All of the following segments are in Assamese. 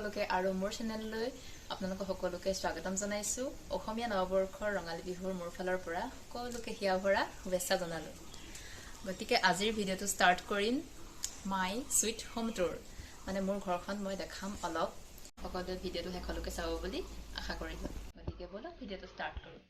সকলোকে আৰু মোৰ চেনেললৈ আপোনালোক সকলোকে স্বাগতম জনাইছোঁ। অসমীয়া নৱবৰ্ষৰ ৰঙালী বিহুৰ মোৰ ফালৰ পৰা সকলোকে হিয়া ভৰা শুভেচ্ছা জনালোঁ। গতিকে আজিৰ ভিডিঅ'টো ষ্টাৰ্ট কৰিম মাই চুইট হোম টুৰ, মানে মোৰ ঘৰখন মই দেখাম অলপ। সকলোৱে ভিডিঅ'টো শেষলৈকে চাব বুলি আশা কৰিলোঁ। গতিকে ব'লক ভিডিঅ'টো ষ্টাৰ্ট কৰোঁ।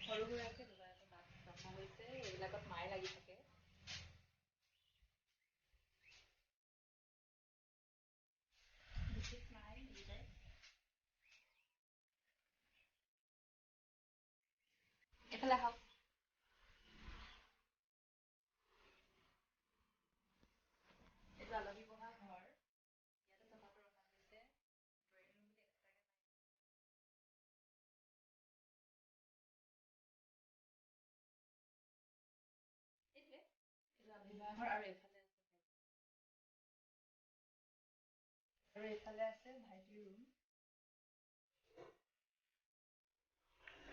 সৰু সুৰাকৈ দুটা এটা বাট ৰখা হৈছে, এইবিলাকত মায়ে লাগি থাকে। বিশেষ নাই এইকেইটাই। এইফালে আহক। এইটো আলহী বহা ঘৰ, ইয়াতে চোফাটো ৰখা হৈছে। ড্ৰয়িং ৰুম বুলি এক্সট্ৰাকে নাই। এইটোৱে এইটো আলহী বহা ঘৰ। আৰু এইফালে আছে আৰু এইফালে আছে ভাইটিৰ ৰুম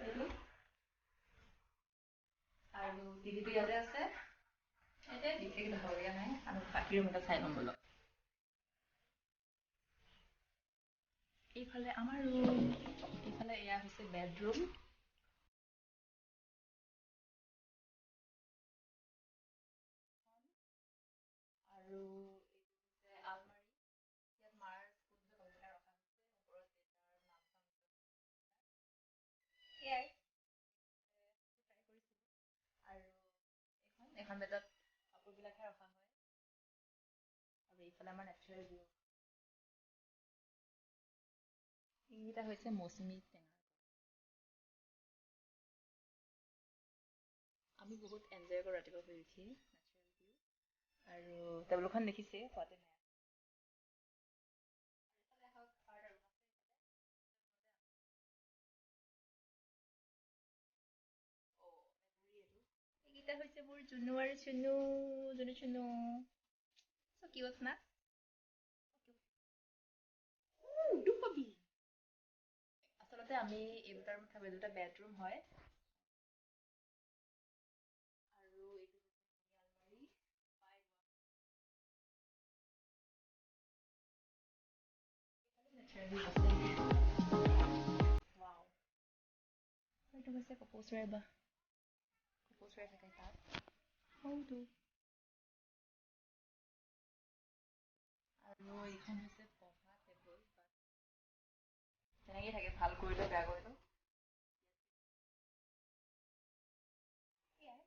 এইটো। আৰু টিভিটো ইয়াতে আছে। এতিয়া বিশেষ দেখাবলগীয়া নাই আৰু বাকী ৰুম এটা চাই ল'ম ব'লক। এইফালে আমাৰ ৰুম, এইফালে এয়া হৈছে বেডৰুম। আৰু এইটো হৈছে আলমাৰি, ইয়াত মাৰ ফোন কম্পিউটাৰ ৰখা হৈছে। ওপৰত দেউতাৰ নাম চাম। সেয়াই ট্ৰাই কৰিছিলোঁ। আৰু এইখন বেডত কাপোৰবিলাকহে ৰখা হয়। আৰু এইফালে আমাৰ নেচাৰেল ভিউ। এইকেইটা হৈছে মৌচুমী টেঙাৰ গছ। আমি বহুত এনজয় কৰোঁ ৰাতিপুৱা শুই উঠি নেচাৰেল ভিউ। আৰু টেবুলখন দেখিছে, সোৱাতে নাই। এইফালে আহক, আৰু এটা ৰুম আছে এইফালে। অ' মেকুৰী এইটো। এইকেইটা হৈছে মোৰ জুনু আৰু চুনু, জুনু চুনু। চ' কিউট না? দুখ পাবি। আচলতে আমি এই দুটা ৰুমত থাকোঁ, এই দুটা বেডৰুম হয়। আৰু এইটো হৈছে আলমাৰি। নেচাৰেল ভিউ আছে। ৱাও, এইটো হৈছে কপৌ চৰাই বাহ। কপৌ চৰাই থাকে তাত সৰুটো। আৰু এইখন হৈছে পঢ়া টেবুল, বাট তেনেকেই থাকে, ভাল কৰিলেও বেয়া কৰিলেও। সেয়াই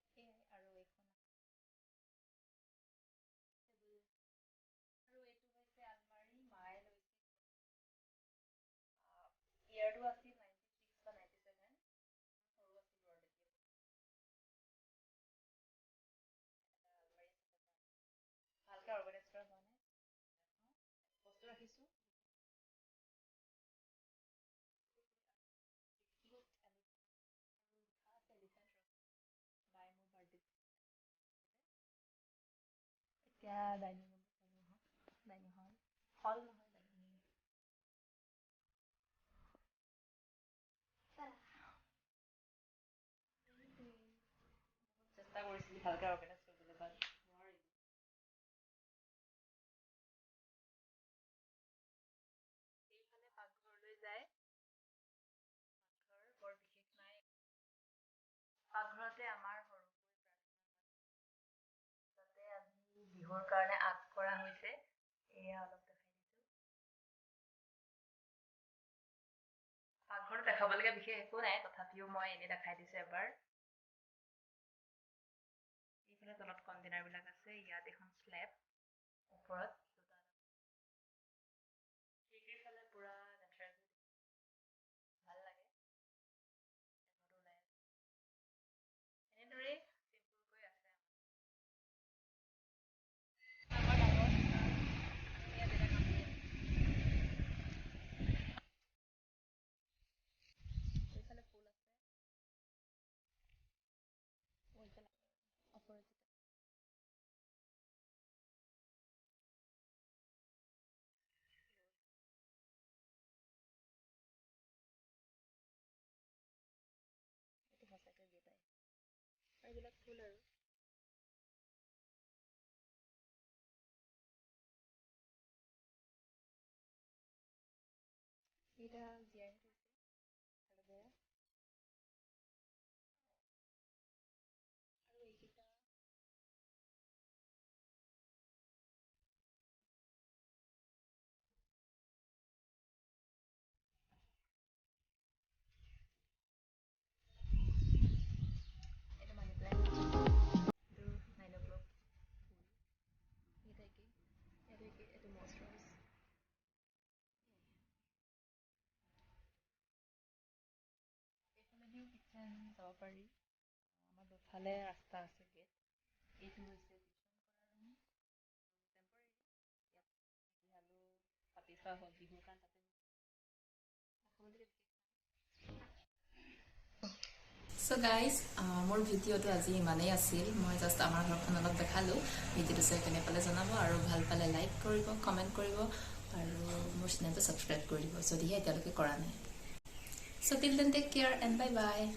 সেয়াই। আৰু এইখন টেবুল। আৰু এইটো হৈছে আলমাৰি, মায়ে লৈছিল। ইয়েৰটো আছিল 96 বা 97, সৰু আছিলোঁ আৰু তেতিয়া। এটা আলমাৰি আছে তাত, ভালকৈ অৰ্গেনাইজ কৰা হোৱা নাই, বস্তু ৰাখিছোঁ। কিউট এলিফেণ্ট, আৰু লিখা আছে এলিফেণ্ট ৰক বাই মোৰ বাৰ্থডে। এতিয়া ডাইনিং ৰুমত চালোঁ আহক। ডাইনিং হল, হল নহয়, ডাইনিং। বহুত চেষ্টা কৰিছিলোঁ ভালকৈ অৰ্গেনাইজ কৰিবলৈ, বাট নোৱাৰিলোঁ। এইফালে পাকঘৰলৈ যায়। পাকঘৰ বৰ বিশেষ নাই। পাকঘৰতে আমাৰ সৰুকৈ প্ৰাৰ্থনা, তাতে আজি বিহুৰ কাৰণে আগ কৰা হৈছে। এয়া অলপ দেখাই দিছোঁ। পাকঘৰত দেখাবলগীয়া বিশেষ একো নাই, তথাপিও মই এনেই দেখাই দিছোঁ এবাৰ। এইফালে তলত কণ্টেইনাৰবিলাক আছে। ইয়াত এখন শ্লেব, ওপৰত দুটা খিৰিকীৰ ফালে পুৰা নেচাৰেল। এইকেইটা জীয়াই থৈছে এল'ভেৰা। আৰু এইকেইটা এইটো মানি প্লেণ্ট, এইটো 9 অ' ক্লক ফুল। এইকেইটা একেই, এইটো একেই, এইটো মছ ৰ'জ। এইফালেদিও কিটচেন যাব পাৰি। আমাৰ দুফালে ৰাস্তা আছে, গেট। এইটো হৈছে টিউশ্যন কৰা ৰুম, টেম্পৰেৰী। ইয়াত আলু পাতি থোৱা হ'ল বিহুৰ কাৰণে, তাতে খাবলগীয়া বিশেষ নাই। চ' গাইজ, মোৰ ভিডিঅ'টো আজি ইমানেই আছিল। মই জাষ্ট আমাৰ ঘৰখন অলপ দেখালোঁ। ভিডিঅ'টো চাই কেনে পালে জনাব আৰু ভাল পালে লাইক কৰিব, কমেণ্ট কৰিব আৰু মোৰ চেনেলটো ছাবস্ক্ৰাইব কৰি দিব, যদিহে এতিয়ালৈকে কৰা নাই। So till then, take care and bye bye.